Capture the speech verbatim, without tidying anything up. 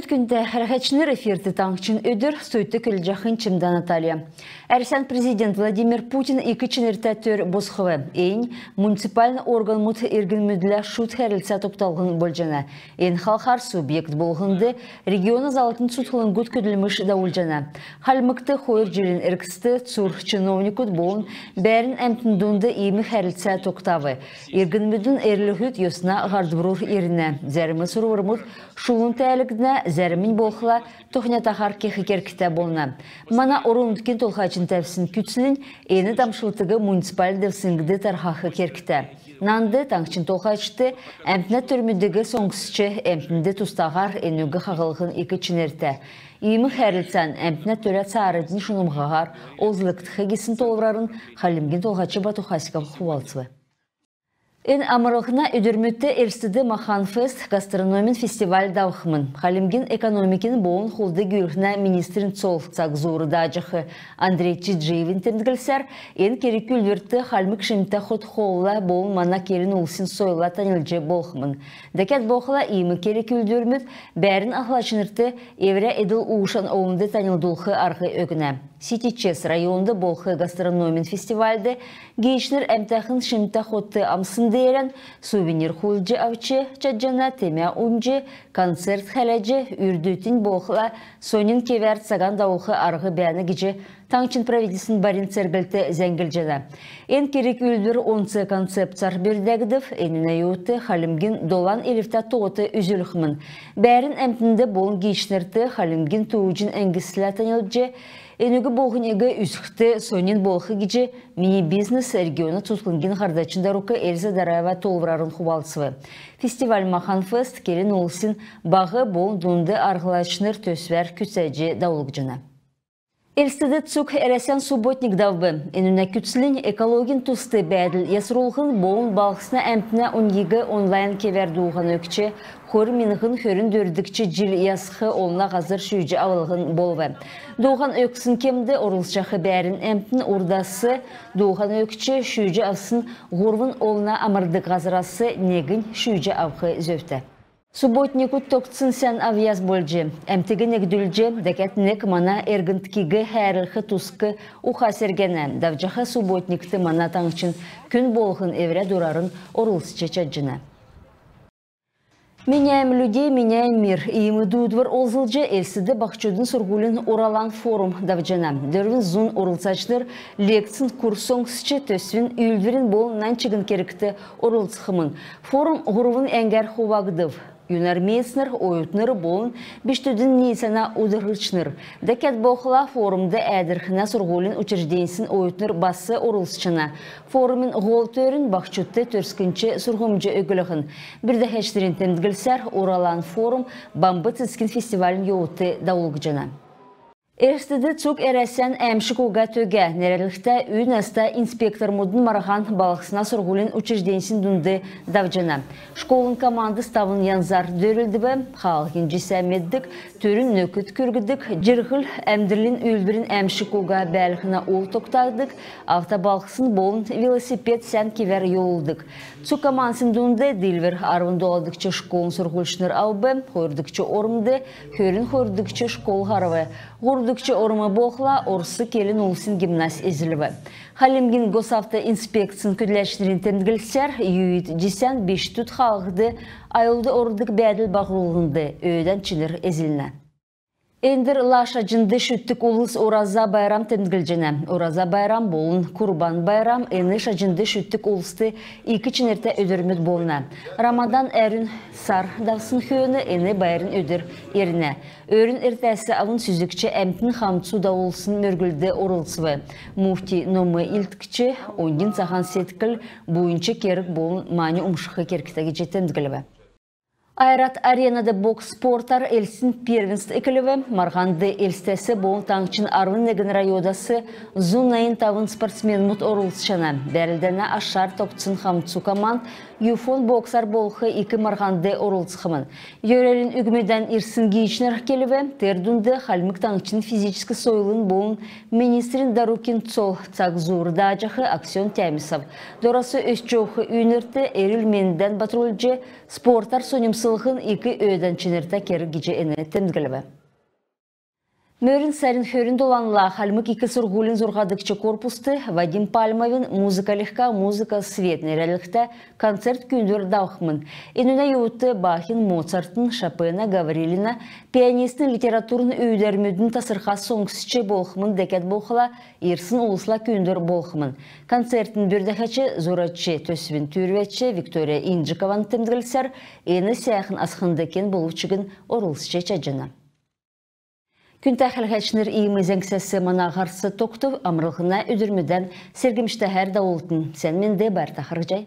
Күндтә хәләһәчнр, эфирт «Таңһчин өдр», студьд көдлҗәхнь Чимдә Наталья. Әрәсән президент Владимир Путин ик чинртә төр босхв. Эннь муниципальн органмуд иргнмүдлә шуд хәрлцә тогталһн болҗана. Эн халхар субъект болһнд региона заллтын цутхлңгуд көдлмш давулҗана. Хальмгт хойр җилин эргцд цур чиновникүд болн бәәрн әмтн дунд иим хәрлцә тогтав. Иргнмүдин эрлһүд йосна һардврур ирнә. Зәрм сурврмуд шулун тәәлгднә, зәрмнь болхла тохнятаһар кех кергтә болна. Мана орн-нутгин толһачин тәвсн күцлнь эн дамшлтыг муниципальн девсңд тархах кергтә. Нанд, таңһчин толһачд, әмтнә төрмүдиг соңсч, әмтнд тустаһар энүг хаһллһн ик чинртә. Иим хәрлцән әмтнә төлә цааранднь шунмһаһар олзлгдх гисн тоолврарн Хальмгин Толһач Бату Хасиков хувалцв. Эн амрлһна өдрмүдт Элстд «Махан-фест» гастрономин фестиваль давхмн. Хальмгин экономикин болн хулд-гүүлһнә министрин цол цаг зуур дааҗах Андрей Чиджиевин темдглсәр, эн керг-үүлдврт хальмг шимтә хот-хоолла болн мана келн улсин сойлла таньлдҗ болхмн. Дәкәд болхла иим керг-үүлдврмүд бәәрн ахлачнрт эврә эдл-уушан олнд таньлдулх арһ өгнә. Ситичес районд болх гастрономин фестивальд гиичнр әмтәхн шимтә хот-амсн деерән сувенир хулдҗ авч чадҗана, темә унҗ, концерт хәләҗ, үрдүднь болхла соньн кевәр цаган давулх арһ бәәнә гиҗ таңһчин правительствин барин церглт зәңглҗәнә. Эн керг-үүлдвр онц концепцәр бүрдәгдв. Энүнә йовудт Хальмгин долан элвтә тоот үзүлхмн. Бәәрн әмтнд болн гиичнрт хальмгин тууҗин әңгслә таньлдҗ, энүг болһниг үзхд соньн болх гиҗ «Мини бизнес» региона цутхлңгин һардачин дарук Эльза Дараева тоолврарн хувалцв. Фестиваль «Махан-фест» келн улсин баһ болн дунд арһлачнр төсвәр күцәҗ давулгдҗана. Элстд цуг Әрәсән субботник давв. Энүнә күцлнь экологин туст бәәдл ясрулһн болн балһсна әмтнә оньгиг онлайн кевәр дууһан өгч, хойр миңһн хөрн дөрвдгч җил ясх олна һазр шүүҗ авлһн болв. Дууһан өгсн кемд орлцҗах бәәрн әмтн урдас дууһан өгч, шүүҗ авсн һурвн олна амрдг һазрас негнь шүүҗ авх зөвтә. Субботникүд тогтсн сән авъяс болҗ, әмтиг негдүлҗ, дәкәд нег мана эргндкиг хәәрлх туск уха сергәнә. Давҗах субботникт мана таңһчин күн болһн эврә дурарн орлцҗ чадҗана. «Меняем людей, меняем мир» иим дуудвр олзлҗ Элстд баһчудын сурһулин «Уралан» форум давҗана. Дөрвн зун орлцачнр лекцин курс соңсч, төсвин, үүлдврин болн нань чигн кергт орлцхмн. Форум һурвн әңгәр хувагдв. Юнармеецнр, оютнр болн бичкдүдин ниицәнә удрдгчнр. Дәкәд болхла форумд Әәдрхнә сурһулин учрежденьсин оютнр бас орлцҗана. Форумин һол төрнь баһчудт төрскнч сурһмҗ өглһн. Бүрдәһәчнрин темдглсәр, «Уралан» форум Бамб цецгин фестивалин йовудт давулгдҗана. Элстд цуг Әрәсән «Әәмшг уга төгә» нерәдлһтә үй наста инспектормудын марһан балһсна сурһулин учрежденьсин дунд давҗана. Школын командс тавн янзар дөрлдв: хаалһин җисә меддг, түрүн нөкд күргдг, җирһл-әмдрлин үүлдврин әәмшг уга бәәлһнә ул тогтадг, автобалһсн болн велосипед сән кевәр йовулдг. Цуг командсин дунд Диилвр арвн доладгч школын сурһульчнр авв, хойрдгч ормд хөрн хойрдгч школ һарв, һурвдгч орм болхла орс келн улсин гимназь эзлв. Хальмгин госавтоинспекцин көдләчнрин темдглсәр, юид җисән бичкдүд хаалһд аюлд ордг бәәдл баһрулһнд өөдән чинр эзлнә. Эндр лал шаҗнд шүтдг улс Ураза байрам темдглҗәнә. Ураза байрам болн Курбан байрам эн шаҗнд шүтдг улст ик чинртә өдрмүд болна. Рамадан әрүн сар давсн хөөн эн байрин өдр ирнә. Өрүн эртәс авн сүзгч әмтн хамцу давулсн мөргүлд орлцв. Муфти ном илдкҗ, оньдин цаһан седкл, буйнч керг болн мань умшх кергтә гиҗ темдглв. «Ойрат Аренад» бокс спортар Элстин первенств эклв. Марһанд Элстәс болн таңһчин арвн негн районас зун найн тавн спортсменмүд орлцҗана. Бәрлдәнә ашар тогтсн хамцу команд ЮФО-н боксар болх ик марһанд орлцхмн. Йөрәлин үгмүдән ирсн гиичнр келв. Тер дунд Хальмг Таңһчин физическ сойлын болн министрин дарукин цол цаг зуур дааҗах Аксен Тямисов. Дорас өсч йовх үйнрт эрүл-мендән батрулҗ, спортар соньмслһн ик өөдән чинртә керг гиҗ эн темдглв. Мөрн сарин хөрн доланла Хальмг ик сурһулин зурһадгч корпуст Вадим Пальмовин «Музыка легка, музыка свет» нерәдлһтә концерт-күүндвр давхмн. Энүнә йовудт Бахин, Моцартын, Шопена, Гаврилина, пианистин литературн үүдәврмүдин тасрха соңсҗ болхмн. Дәкәд болхла, ирсн улсла күүндвр болхмн. Концертин бүрдәгч, зурач, төсвин түүрвәч Виктория Инджикован темдглсәр, эн сәәхн асхнд кен болв чигн орлцҗ чадҗана. Күндтә хәләһәчнр, иим зәңгсәс мана һарц тогтв. Амрлһна өдрмүдән сергмҗтәһәр давултн. Сән менд бәәтн, харһцхай.